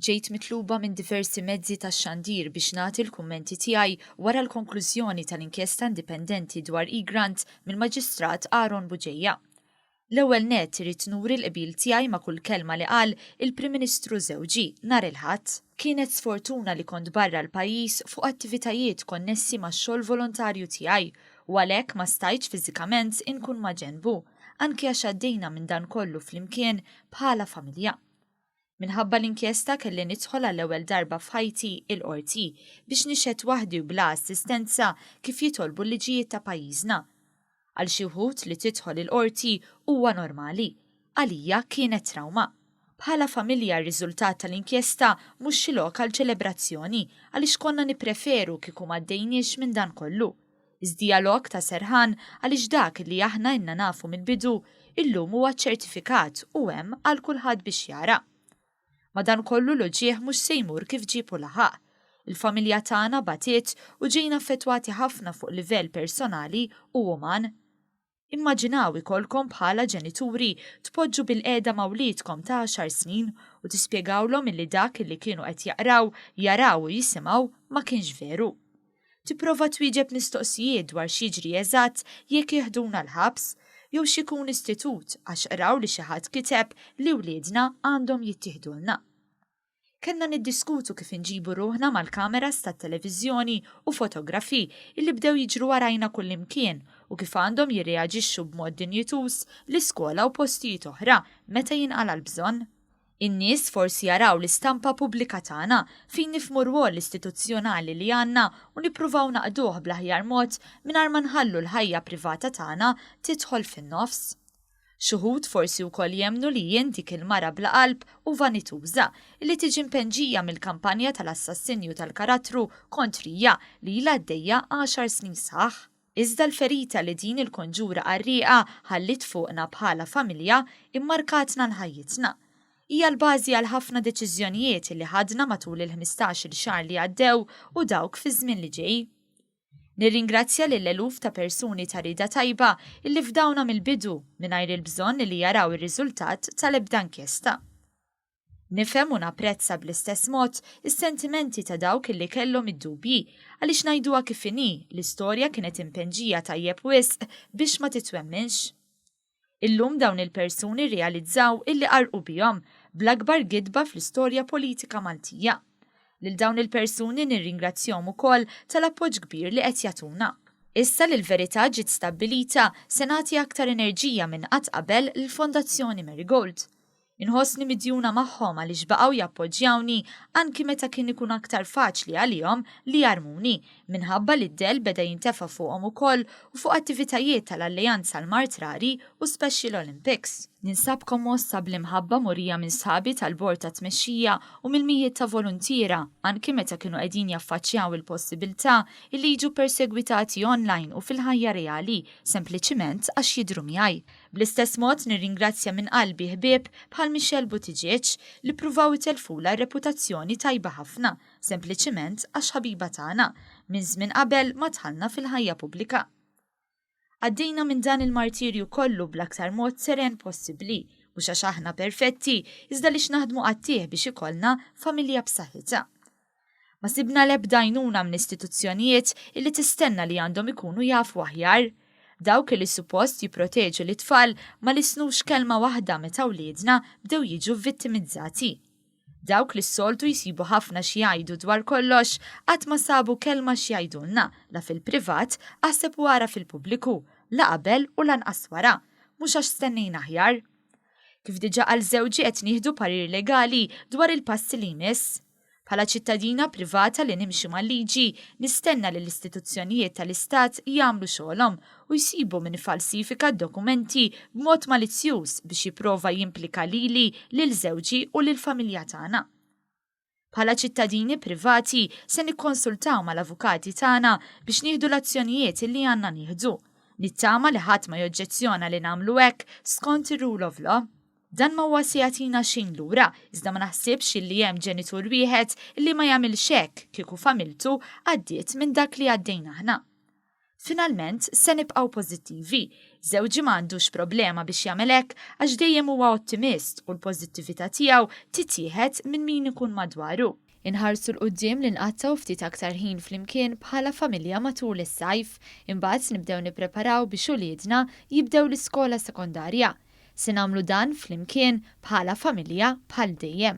Ġejt mitluba minn diversi mezzi tax-xandir biex nagħti l-kummenti tiegħi wara l-konklużjoni tal-inkjesta indipendenti dwar Egrant mill-Maġistrat Aaron Bugeja. L-ewwel nett irrid nuri l-qbil tiegħi ma' kull kelma li qal il-Prim Ministru żewġi nhar il-Ħadd. Kienet sfortuna li kont barra l-pajjiż fuq attivitajiet konnessi max-xogħol volontarju tiegħi u għalhekk ma stajtx fiżikament inkun maġenbu, anki għax għaddejna minn dan kollu flimkien bħala familja. Minħabba l-inkjesta kelli nidħol għall-ewwel darba f'ħajti il-Qorti biex nixhed waħdi u bla assistenza kif jitolbu l-liġijiet ta' pajjiżna. Għal xi wħud li tidħol il-Qorti huwa normali. Għalija kienet trawma. Bħala familja r-riżultat tal-inkjesta mhux xi lok għal ċelebrazzjoni għaliex konna nippreferu kieku m'għaddejniex minn dan kollu. Iżda hija lok ta' serħan għaliex dak li aħna ilna nafu mill-bidu, illum huwa ċċertifikat u hemm għal kulħadd biex jara. Madankollu l-uġigħ mhux se jmur kif ġieb u laħaq. Il-familja tagħna batiet u ġejna affettwati ħafna fuq livell personali u uman. Immaġinaw ikollkom bħala ġenituri tpoġġu bilqiegħda ma' wliedkom ta' għaxar snin u tispjegawlhom illi dak illi kienu qed jaqraw, jaraw u jisimgħu ma kienx veru. Tipprova twieġeb mistoqsijiet dwar x'jiġri eżatt jekk jeħduna l-ħabs, jew x'ikun istitut għax qraw li xi ħadd kiteb li wliedna għandhom jittieħdulna. Kellna niddiskutu kif inġibu ruħna mal-kameras tat-televiżjoni u fotografi illi bdew jiġru warajna kullimkien u kif għandhom jirreaġixxu b'mod dinjituż l-iskola u postijiet oħra meta jinqala' l-bżonn. In-nies forsi jaraw l-istampa pubblika tagħna fejn nifhmu r-rwol istituzzjonali li għandna u nippruvaw naqduh bl-aħjar mod mingħajr ma nħallu l-ħajja privata tagħna tidħol fin-nofs. X'uħud forsi wkoll jemmnu li jien dik il-mara bla qalb u vanituża li tiġi mpenġija mill-kampanja tal-assassinju tal-karattru kontrija li ilha għaddejja għaxar snin sħaħ. Iżda l-ferita li din il-konġura qarrieqa ħalliet fuqna bħala familja immarkatna għal ħajjitna. Hija l-bażi għal ħafna deċiżjonijiet li ħadna matul il-ħmistax-il xahar li għaddew u dawk fiż-żmien li ġej. Nirringrazzja lil eluf ta' persuni ta' rieda tajba illi fdawna mill-bidu mingħajr il-bżonn li jaraw ir-riżultat tal-ebda inkjesta. Nifhem u napprezza bl-istess mod is-sentimenti ta' dawk illi kellhom id-dubji għaliex ngħiduha kif inhi l-istorja kienet impenġija tajjeb wisq biex ma titwemminx. Illum dawn il-persuni rrealizzaw illi qarrqu bihom, bl-akbar gidba fl-istorja politika Maltija. Lil dawn il-persuni nirringrazzjahom ukoll tal-appoġġ kbir li qed jagħtuna. Issa li l-verità ġiet stabbilita, se nagħti aktar enerġija minn qatt qabel lill-Fondazzjoni Marigold. Inħossni midjuna magħhom għaliex baqgħu jappoġġjawni anki meta kien ikun aktar faċli għalihom li jarmuni minħabba li d-dell beda jintefa' fuqhom ukoll u fuq attivitajiet tal-Alleanza l-Mard Rari u Special Olympics. Ninsab kommossa bl-imħabba murija minn sħabi tal-Bord ta' Tmexxija u mill-mijiet ta' voluntiera anki meta kienu qegħdin jaffaċċjaw il-possibilità illi jiġu ppersegwitati online u fil-ħajja reali sempliċiment għax jidhru miegħi. Bl-istess mod nirringrazzja minn qalbi ħbieb bħal Michelle Buttigieg li ppruvaw itellfulha r-reputazzjoni tajba ħafna sempliċiment għax ħabiba tagħna minn żmien qabel ma dħalna fil-ħajja pubblika. Għaddejna minn dan il-martirju kollu bl-aktar mod seren possibbli, mhux għax aħna perfetti iżda għaliex naħdmu qatigħ biex ikollna familja b'saħħitha. Ma sibna l-ebda għajnuna minn istituzzjonijiet illi tistenna li għandhom ikunu jafu aħjar. Dawk illi suppost jipproteġu lit-tfal ma lissnux kelma waħda meta wliedna bdew jiġu vittimizzati. Dawk li s-soltu jsibu ħafna xi jgħidu dwar kollox qatt ma sabu kelma x'jgħidulna la fil-privat aħseb u ara fil-pubbliku, la qabel u lanqas wara. Mhux għax stennejna aħjar. Kif diġà qal żewġi qed nieħdu parir legali dwar il-passi li jmiss. Bħala ċittadina privata li nimxi mal-liġi, nistenna li l-istituzzjonijiet tal-Istat jagħmlu xogħolhom u jsibu min iffalsifika d-dokumenti b'mod malizzjuż biex jipprova jimplika lili, lil żewġi u lill-familja tagħna. Bħala ċittadini privati se nikkonsultaw mal-avukati tagħna biex nieħdu l-azzjonijiet li għandna nieħdu. Nittama li ħadd ma joġġezzjona li nagħmlu hekk skont ir-rule of law. Dan ma huwa se jagħtina xejn lura, iżda ma naħsibx illi hemm ġenitur wieħed illi ma jagħmilx hekk kieku familtu għaddiet minn dak li għaddejna aħna. Finalment, se nibqgħu pożittivi. Żewġi ma għandux problema biex jagħmel hekk għax dejjem huwa ottimist u l-pożittività tiegħu tittieħed minn min ikun madwaru. Inħarsu 'l quddiem li nqattgħu ftit aktar ħin flimkien bħala familja matul is-sajf, imbagħad nibdew nippreparaw biex uliedna jibdew l-iskola sekondarja. Se nagħmlu dan flimkien bħala familja bħal dejjem.